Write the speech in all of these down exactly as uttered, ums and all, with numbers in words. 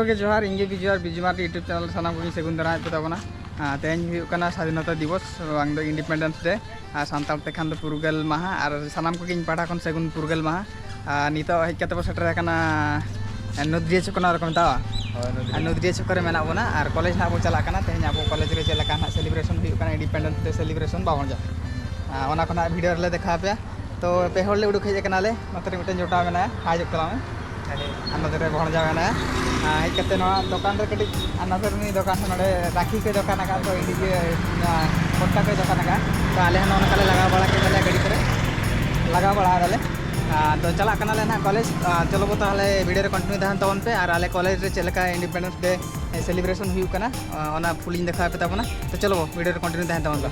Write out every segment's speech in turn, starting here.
ᱜᱮ ᱡᱚᱦᱟᱨ, ᱤᱧ ᱜᱮ ᱵᱤᱡᱩ ᱟᱨ ᱵᱤᱡᱩ ᱢᱟᱨᱰᱤ YouTube channel ᱥᱟᱱᱟᱢ ᱠᱚᱜᱮᱧ ᱥᱟᱹᱜᱩᱱ ᱫᱟᱨᱟᱢᱮᱫ ᱯᱮ ᱛᱟᱵᱚᱱᱟ᱾ ᱟᱨ ᱛᱮᱦᱮᱧ ᱦᱩᱭᱩᱜ ᱠᱟᱱᱟ ᱥᱟᱫᱷᱤᱱᱚᱛᱟ ᱫᱤᱵᱚᱥ, ᱵᱟᱝ ᱫᱚ Independence Day, ᱟᱨ ᱥᱟᱱᱛᱟᱲ ᱛᱮᱠᱷᱟᱱ ᱫᱚ ᱯᱷᱩᱨᱜᱟᱹᱞ ᱢᱟᱦᱟ᱾ ᱟᱨ ᱥᱟᱱᱟᱢ ᱠᱚᱜᱮ ᱤᱧ ᱯᱟᱦᱴᱟ ᱠᱷᱚᱱ ᱥᱟᱹᱜᱩᱱ ᱯᱷᱩᱨᱜᱟᱹᱞ ᱢᱟᱦᱟ᱾ ᱟᱨ ᱱᱤᱛᱚᱜ ᱦᱮᱡ ᱠᱟᱛᱮ ᱵᱚ ᱥᱮᱴᱮᱨ ᱟᱠᱟᱱᱟ ᱱᱚᱫᱤᱭᱟ ᱪᱷᱚᱠ, ᱚᱱᱟ ᱫᱚᱠᱚ ᱢᱮᱛᱟᱜᱼᱟ᱾ ᱦᱳᱭ, ᱱᱚᱫᱤᱭᱟ᱾ ᱟᱨ ᱱᱚᱫᱤᱭᱟ ᱪᱷᱚᱠ ᱨᱮ ᱢᱮᱱᱟᱜ ᱵᱚᱱᱟ, ᱟᱨ ᱠᱚᱞᱮᱡᱽ ᱱᱟᱜ ᱵᱚ ᱪᱟᱞᱟᱜ ᱠᱟᱱᱟ᱾ ᱛᱮᱦᱮᱧ ᱟᱵᱚ ᱠᱚᱞᱮᱡᱽ ᱨᱮ ᱪᱮᱫ ᱞᱮᱠᱟ ᱱᱟᱜ celebration ᱦᱩᱭᱩᱜ ᱠᱟᱱᱟ, Independence Day celebration ᱵᱟᱵᱚᱱ ᱪᱟᱞᱟᱜ, ᱟᱨ ᱚᱱᱟ ᱠᱚ ᱱᱟᱜ video ᱨᱮᱞᱮ ᱫᱮᱠᱷᱟᱣ ᱟᱯᱮᱭᱟ᱾ ᱛᱚ ᱯᱮ ᱦᱚᱲ ᱞᱮ ᱩᱰᱩᱠ ᱦᱮᱡ ᱟᱠᱟᱱᱟᱞᱮ᱾ ᱱᱚᱛᱮ ᱨᱮ ᱢᱤᱫᱴᱮᱱ ᱡᱚᱴᱟᱣ ᱢᱮᱱᱟᱭᱟ, ᱦᱟᱭ ᱡᱚᱜ ᱛᱟᱞᱟᱝ ᱢᱮ᱾ ᱟᱨ ᱱᱚᱛᱮ ᱨᱮ ᱵᱚᱦᱚᱲ ᱡᱟᱶᱟᱭ ᱢᱮᱱᱟᱭᱟ᱾ ᱟᱨ ᱦᱮᱡ ᱠᱟᱛᱮ ᱱᱚᱣᱟ ᱫᱚᱠᱟᱱ ᱨᱮ ᱠᱟᱹᱴᱤᱡ, ᱟᱨ ᱱᱚᱛᱮ ᱨᱮ ᱩᱱᱤ ᱫᱚᱠᱟᱱ ᱦᱚᱸ ᱱᱚᱰᱮ ᱨᱟᱠᱷᱤ ᱠᱚᱭ ᱫᱚᱠᱟᱱ ᱟᱠᱟᱫ, ᱛᱚ ᱤᱧ ᱤᱭᱟᱹ ᱱᱚᱣᱟ ᱯᱚᱴᱠᱟ ᱠᱚᱭ ᱫᱚᱠᱟᱱ ᱟᱠᱟᱫ᱾ ᱛᱚ ᱟᱞᱮ ᱦᱚᱸ ᱱᱚᱜᱼᱚ ᱱᱚᱝᱠᱟ ᱞᱮ ᱞᱟᱜᱟᱣ ᱵᱟᱲᱟ ᱠᱮᱫ ᱛᱟᱞᱮᱭᱟ ᱜᱟᱹᱰᱤ ᱠᱚᱨᱮ, ᱞᱟᱜᱟᱣ ᱵᱟᱲᱟ ᱟᱠᱟᱫᱟᱞᱮ᱾ ᱟᱨ ᱛᱚ ᱪᱟᱞᱟᱜ ᱠᱟᱱᱟᱞᱮ ᱱᱟᱦᱟᱜ ᱠᱚᱞᱮᱡᱽ᱾ ᱟᱨ ᱪᱚᱞᱚ ᱵᱚ ᱛᱟᱦᱚᱞᱮ video ᱨᱮ continue ᱛᱟᱦᱮᱱ ᱛᱟᱵᱚᱱ ᱯᱮ, ᱟᱨ ᱟᱞᱮ ᱠᱚᱞᱮᱡᱽ ᱨᱮ ᱪᱮᱫ ᱞᱮᱠᱟ Independence Day celebration ᱦᱩᱭᱩᱜ ᱠᱟᱱᱟ, ᱚᱱᱟ full ᱤᱧ ᱫᱮᱠᱷᱟᱣ ᱯᱮ ᱛᱟᱵᱚᱱᱟ᱾ ᱛᱚ ᱪᱚᱞᱚ ᱵᱚ video ᱨᱮ continue ᱛᱟᱦᱮᱱ ᱛᱟᱵᱚᱱ ᱯᱮ᱾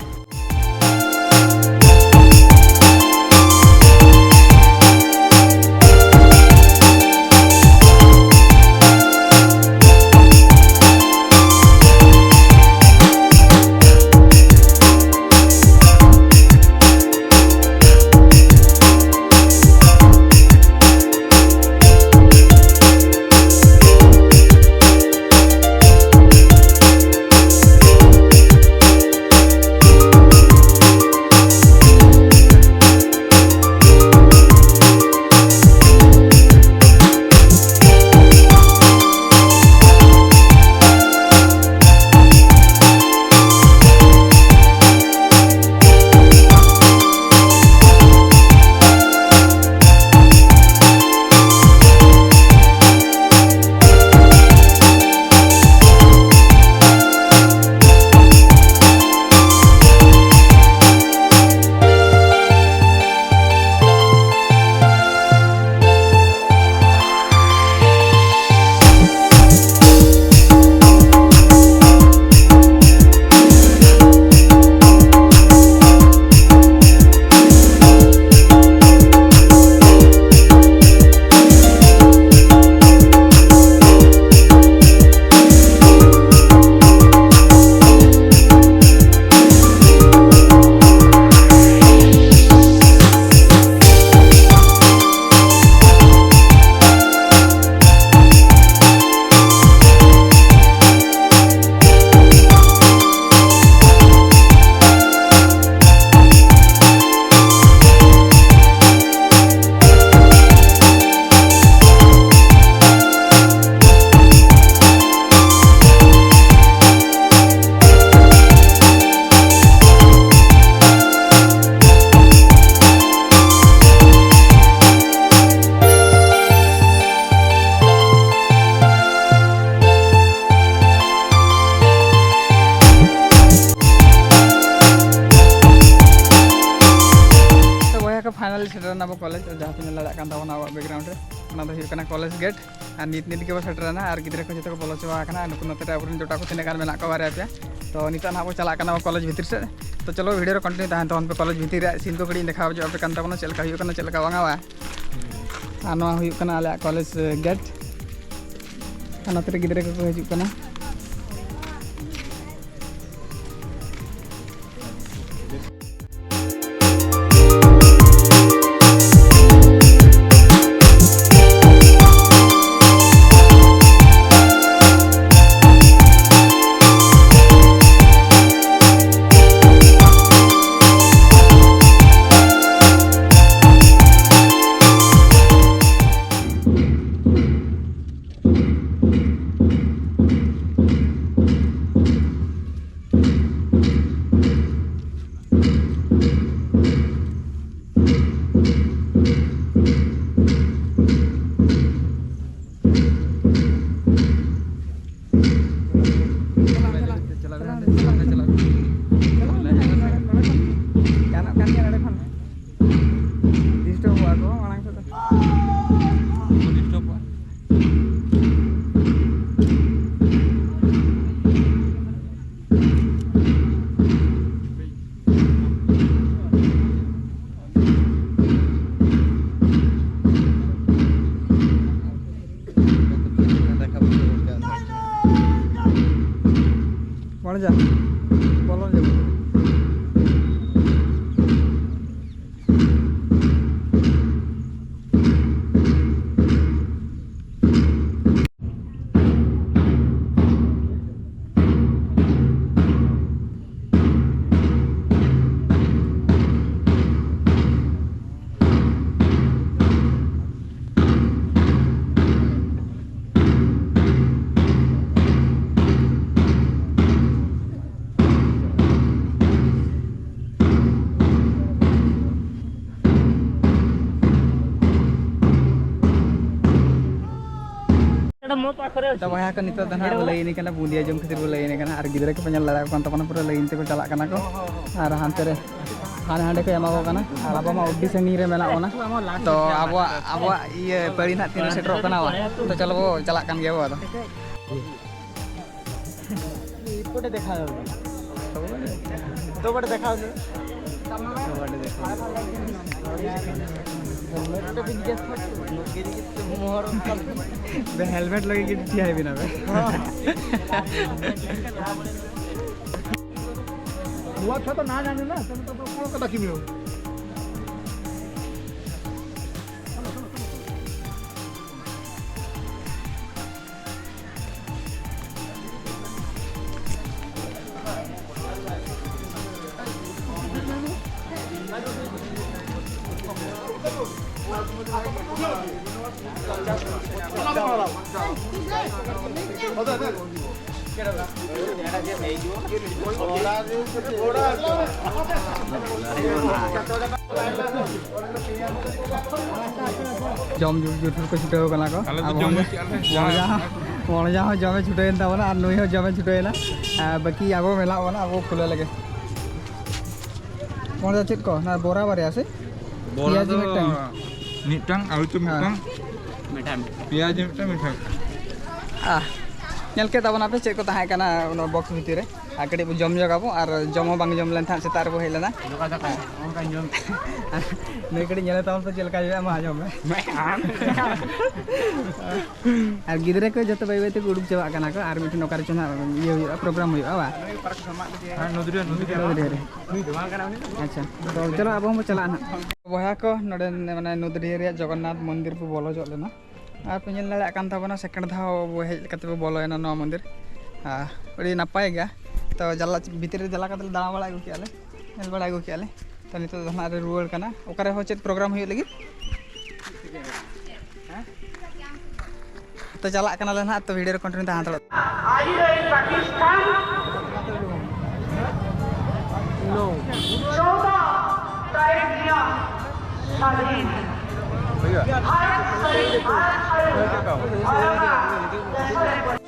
ᱚᱱᱟ ᱟᱵᱚᱣᱟᱜ ᱵᱮᱠᱜᱨᱟᱣᱩᱱᱰ ᱨᱮ, ᱚᱱᱟ ᱫᱚ ᱦᱩᱭᱩᱜ ᱠᱟᱱᱟ ᱠᱚᱞᱮᱡᱽ ᱜᱮᱴ᱾ ᱟᱨ ᱱᱤᱛ ᱱᱤᱛ ᱜᱮᱵᱚ ᱥᱮᱴᱮᱨᱮᱱᱟ ᱟᱨ ᱜᱤᱫᱽᱨᱟᱹ ᱠᱚ ᱡᱚᱛᱚ ᱠᱚ ᱵᱚᱞᱚ ᱪᱟᱵᱟ ᱟᱠᱟᱱᱟ᱾ ᱱᱩᱠᱩ ᱱᱚᱛᱮ ᱨᱮ ᱟᱵᱚᱨᱮᱱ ᱡᱚᱴᱟᱣ ᱠᱚ ᱛᱤᱱᱟᱹᱜ ᱜᱟᱱ ᱢᱮᱱᱟᱜ ᱠᱚᱣᱟ, ᱵᱟᱨᱭᱟ ᱯᱮᱭᱟ᱾ ᱛᱚ ᱱᱤᱛᱚᱜ ᱱᱟᱦᱟᱜ ᱵᱚ ᱪᱟᱞᱟᱜ ᱠᱟᱱᱟ ᱠᱚᱞᱮᱡᱽ ᱵᱷᱤᱛᱤᱨ ᱥᱮᱫ᱾ ᱛᱚ ᱪᱚᱞᱚ, ᱵᱷᱤᱰᱤᱭᱳ ᱨᱮ ᱠᱚᱱᱴᱤᱱᱤᱣ ᱛᱟᱦᱮᱱ ᱛᱟᱵᱚᱱ ᱯᱮ᱾ ᱠᱚᱞᱮᱡᱽ ᱵᱷᱤᱛᱤᱨ ᱨᱮᱭᱟᱜ ᱥᱤᱱ ᱠᱚ ᱠᱟᱹᱴᱤᱡ ᱤᱧ ᱫᱮᱠᱷᱟᱣ ᱦᱚᱪᱚ ᱟᱯᱮ ᱠᱟᱱ ᱛᱟᱵᱚᱱᱟ, ᱪᱮᱫ ᱞᱮᱠᱟ ᱦᱩᱭᱩᱜ ᱠᱟᱱᱟ, ᱪᱮᱫ ᱞᱮᱠᱟ ᱵᱟᱝᱟ ᱵᱟᱝ᱾ ᱟᱨ ᱱᱚᱣᱟ ᱦᱩᱭᱩᱜ ᱠᱟᱱᱟ ᱟᱞᱮᱭᱟᱜ ᱠᱚᱞᱮᱡᱽ ᱜᱮᱴ᱾ ᱟᱨ ᱱᱚᱛᱮ ᱨᱮ ᱜᱤᱫᱽᱨᱟᱹ ᱠᱚᱠᱚ ᱦᱤᱡᱩᱜ ᱠᱟᱱᱟ᱾ ᱜᱟᱱᱚᱜ ᱠᱟᱱ ᱜᱮᱭᱟ ᱱᱚᱰᱮ ᱠᱷᱚᱱ᱾ ᱰᱤᱥᱴᱟᱵᱚᱜᱼᱟ ᱠᱚ ᱢᱟᱲᱟᱝ ᱥᱮᱫ ᱫᱚ᱾ ᱰᱤᱥᱴᱟᱵᱚᱜᱼᱟ᱾ ᱵᱟᱝ ᱡᱟ, ᱵᱚᱞᱚᱱ ᱡᱟ᱾ ᱛᱚ ᱵᱚᱭᱦᱟ ᱠᱚ, ᱱᱤᱛᱚᱜ ᱫᱚ ᱱᱟᱦᱟᱜ ᱵᱚ ᱞᱟᱹᱭᱤᱱ ᱠᱟᱱᱟ, ᱵᱩᱸᱫᱤᱭᱟ ᱡᱚᱢ ᱠᱷᱟᱹᱛᱤᱨ ᱵᱚ ᱞᱟᱹᱭᱤᱱ ᱠᱟᱱᱟ᱾ ᱟᱨ ᱜᱤᱫᱽᱨᱟᱹ ᱠᱚᱯᱮ ᱧᱮᱞ ᱫᱟᱲᱮᱭᱟᱠᱚ ᱠᱟᱱ ᱛᱟᱵᱚᱱᱟ, ᱯᱩᱨᱟᱹ ᱞᱟᱹᱭᱤᱱ ᱛᱮᱠᱚ ᱪᱟᱞᱟᱜ ᱠᱟᱱᱟ ᱠᱚ᱾ ᱟᱨ ᱦᱟᱱᱛᱮ ᱨᱮ ᱦᱟᱸᱰᱮ ᱦᱟᱸᱰᱮ ᱠᱚ ᱮᱢᱟ ᱠᱚ ᱠᱟᱱᱟ, ᱟᱨ ᱟᱵᱚ ᱢᱟ ᱟᱹᱰᱤ ᱥᱟᱺᱜᱤᱧ ᱨᱮ ᱢᱮᱱᱟᱜ ᱵᱚᱱᱟ᱾ ᱛᱚ ᱟᱵᱚᱣᱟᱜ, ᱟᱵᱚᱣᱟᱜ ᱤᱭᱟᱹ ᱯᱟᱹᱲᱤ ᱱᱟᱦᱟᱜ ᱛᱤᱱᱨᱮ ᱥᱮᱴᱮᱨᱚᱜ ᱠᱟᱱᱟ ᱵᱟᱝ? ᱛᱚ ᱪᱚᱞᱚ ᱵᱚ ᱪᱟᱞᱟᱜ ᱠᱟᱱ ᱜᱮᱭᱟ ᱵᱚ ᱟᱫᱚ᱾ ᱮᱯᱚᱴᱮ ᱫᱮᱠᱷᱟ ᱡᱟᱵᱮ᱾ ᱛᱚ ᱵᱚᱴᱮ ᱫᱮᱠᱷᱟ ᱡᱟᱵᱮ᱾ ᱵᱮ ᱦᱮᱞᱢᱮᱴ ᱞᱟᱹᱜᱤᱫ ᱜᱮ ᱴᱷᱤᱭᱟ ᱦᱮᱵᱤᱱᱟ ᱵᱮ᱾ ᱱᱚᱣᱟ ᱪᱷᱚ ᱛᱚ ᱱᱟ ᱡᱟᱱᱮ ᱱᱟ, ᱛᱚ ᱛᱚ ᱠᱚ ᱠᱟᱫᱟ ᱠᱤ ᱢᱤᱭᱳ᱾ ᱡᱚᱢ ᱧᱩ ᱡᱩᱴ ᱠᱚ ᱪᱷᱩᱴᱟᱹᱣ ᱠᱟᱱᱟ ᱠᱚ᱾ ᱟᱞᱮ ᱫᱚ ᱟᱨ ᱡᱚᱢ ᱢᱚᱬᱮ-, ᱵᱟᱹᱪᱩᱜ ᱟᱞᱮ᱾ ᱢᱚᱬᱮ ᱡᱟᱦᱟᱸ, ᱢᱚᱬᱮ ᱡᱟᱦᱟᱸ ᱦᱚᱸ ᱡᱚᱢᱮ ᱪᱷᱩᱴᱟᱹᱣᱮᱱ ᱛᱟᱵᱚᱱᱟ ᱟᱨ ᱱᱩᱭ ᱦᱚᱸ ᱡᱚᱢᱮ ᱪᱷᱩᱴᱟᱹᱣᱮᱱᱟ᱾ ᱟᱨ ᱵᱟᱹᱠᱤ ᱟᱵᱚ ᱢᱮᱱᱟᱜ ᱵᱚᱱᱟ, ᱟᱵᱚ ᱠᱷᱩᱞᱟᱹᱣ ᱞᱟᱹᱜᱤᱫ᱾ ᱱᱚᱣᱟ ᱫᱚ ᱪᱮᱫ ᱠᱚ? ᱱᱚᱣᱟ ᱵᱚᱨᱟ ᱵᱟᱨᱭᱟ ᱥᱮ? ᱵᱚᱨᱟ ᱯᱮᱸᱭᱟᱡᱤ ᱫᱚ ᱢᱤᱫᱴᱟᱝ? ᱢᱤᱫᱴᱟᱝ, ᱟᱹᱞᱩ ᱪᱚᱯ ᱦᱮᱸ᱾ ᱢᱤᱫᱴᱟᱝ᱾ ᱢᱤᱫᱴᱟᱝ᱾ ᱯᱮᱸᱭᱟᱡᱤ ᱢᱤᱫᱴᱟᱝ, ᱢᱤᱫᱴᱟᱝ᱾ ᱟᱦ, ᱧᱮᱞ ᱠᱮᱫ ᱛᱟᱵᱚᱱᱟᱯᱮ ᱪᱮᱫ ᱠᱚ ᱛᱟᱦᱮᱸ ᱠᱟᱱᱟ ᱚᱱᱟ ᱵᱚᱠᱥ ᱵᱷᱤᱛᱤᱨ ᱨᱮ, ᱟᱨ ᱠᱟᱹᱴᱤᱡ ᱵᱚ ᱡᱚᱢ ᱧᱚᱜ ᱟᱵᱚ, ᱟᱨ ᱡᱚᱢ ᱦᱚᱸ ᱵᱟᱝ ᱡᱚᱢ ᱞᱮᱱ ᱛᱟᱦᱮᱸᱫ ᱥᱮᱛᱟᱜ ᱨᱮᱵᱚ ᱦᱮᱡ ᱞᱮᱱᱟ᱾ ᱱᱚᱝᱠᱟ ᱫᱟᱠᱟ, ᱱᱚᱝᱠᱟ ᱡᱚᱢ᱾ ᱱᱩᱭ ᱠᱟᱹᱴᱤᱡ ᱧᱮᱞᱮ ᱛᱟᱵᱚᱱ ᱯᱮ ᱪᱮᱫ ᱞᱮᱠᱟ ᱡᱚᱢᱮᱜᱼᱟ, ᱢᱟ ᱡᱚᱢ ᱢᱮ᱾ ᱢᱮ ᱟᱢ᱾ ᱟᱨ ᱜᱤᱫᱽᱨᱟᱹ ᱠᱚ ᱡᱚᱛᱚ ᱵᱟᱹᱭ ᱵᱟᱹᱭ ᱛᱮᱠᱚ ᱩᱰᱩᱠ ᱪᱟᱵᱟᱜ ᱠᱟᱱᱟ ᱠᱚ, ᱟᱨ ᱢᱤᱫᱴᱮᱱ ᱚᱠᱟ ᱨᱮᱪᱚ ᱱᱟᱜ ᱤᱭᱟᱹ ᱦᱩᱭᱩᱜᱼᱟ, ᱯᱨᱳᱜᱨᱟᱢ ᱦᱩᱭᱩᱜᱼᱟ, ᱵᱟ? ᱦᱮᱸ, ᱱᱚᱫᱤᱭᱟ, ᱱᱚᱫᱤᱭᱟ᱾ ᱱᱚᱫᱤᱭᱟ ᱨᱮ᱾ ᱟᱪᱪᱷᱟ, ᱛᱚ ᱪᱚᱞᱚ ᱟᱵᱚ ᱦᱚᱸᱵᱚ ᱪᱟᱞᱟᱜᱼᱟ ᱱᱟᱜ᱾ ᱵᱚᱭᱦᱟ ᱠᱚ, ᱱᱚᱰᱮ ᱢᱟᱱᱮ ᱱᱚᱫᱤᱭᱟ ᱨᱮᱭᱟᱜ ᱡᱚᱜᱚᱱᱱᱟᱛᱷ ᱢᱚᱱᱫᱤᱨ ᱵᱚ ᱵᱚᱞᱚ ᱧᱚᱜ ᱞᱮᱱᱟ᱾ ᱟᱨ ᱯᱮ ᱧᱮᱞ ᱫᱟᱲᱮᱭᱟᱜ ᱠᱟᱱ ᱛᱟᱵᱚᱱᱟ, ᱥᱮᱠᱮᱱᱰ ᱫᱷᱟᱣ ᱵᱚ ᱦᱮᱡ ᱠᱟᱛᱮ ᱵᱚ ᱵᱚᱞᱚᱭᱮᱱᱟ ᱱᱚᱣᱟ ᱢᱚᱱᱫᱤᱨ᱾ ᱟᱨ ᱟᱹᱰᱤ ᱱᱟᱯᱟᱭ ᱜᱮᱭᱟ᱾ ᱛᱚ ᱡᱟᱞᱟ ᱵᱷᱤᱛᱤᱨ ᱨᱮ ᱪᱟᱞᱟᱣ ᱠᱟᱛᱮ ᱞᱮ ᱫᱟᱬᱟ ᱵᱟᱲᱟ ᱟᱹᱜᱩ ᱠᱮᱜᱼᱟ ᱞᱮ, ᱧᱮᱞ ᱵᱟᱲᱟ ᱟᱹᱜᱩ ᱠᱮᱜᱼᱟ ᱞᱮ᱾ ᱛᱚ ᱱᱤᱛᱚᱜ ᱫᱚ ᱱᱟᱦᱟᱜ ᱞᱮ ᱨᱩᱣᱟᱹᱲ ᱠᱟᱱᱟ᱾ ᱚᱠᱟᱨᱮ ᱦᱚᱸ ᱪᱮᱫ ᱯᱨᱳᱜᱨᱟᱢ ᱦᱩᱭᱩᱜ ᱞᱟᱹᱜᱤᱫ? ᱛᱚ ᱪᱟᱞᱟᱜ ᱠᱟᱱᱟᱞᱮ ᱱᱟᱦᱟᱜ, ᱛᱚ ᱵᱷᱤᱰᱤᱭᱳ ᱨᱮ ᱠᱚᱱᱴᱤᱱᱤᱭᱩ ᱛᱟᱦᱮᱸ ᱦᱟᱛᱟᱲᱚᱜ᱾ ᱟᱡᱤᱨᱟᱭ ᱯᱟᱠᱤᱥᱛᱟᱱ ᱱᱚ ᱪᱳᱫᱟ ᱛᱟᱨᱤᱠᱷ ᱨᱮᱭᱟᱜ ᱥᱟᱫᱷᱤᱱ ᱵᱷᱟᱨᱚᱛ ᱥᱟᱹᱨᱤ ᱵᱷᱟᱨᱚᱛ ᱥᱟᱹᱨᱤ ᱵᱷᱟᱨᱚᱛ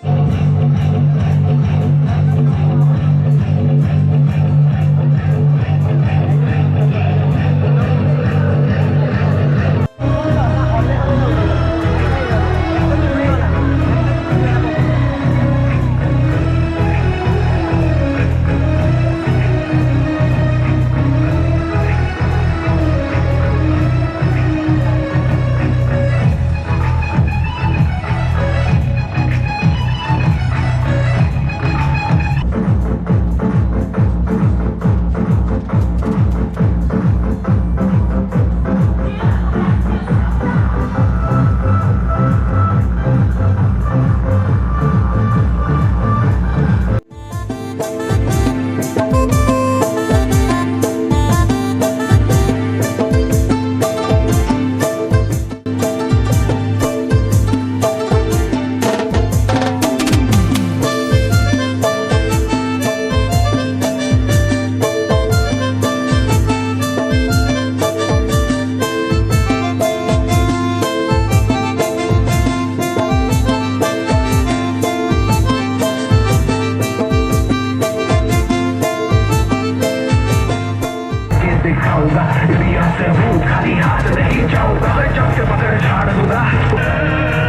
दिखाऊंगा, इंडिया से हूँ, खाली हाथ नहीं जाऊंगा, मैं जम के पकड़ झाड़ दूंगा।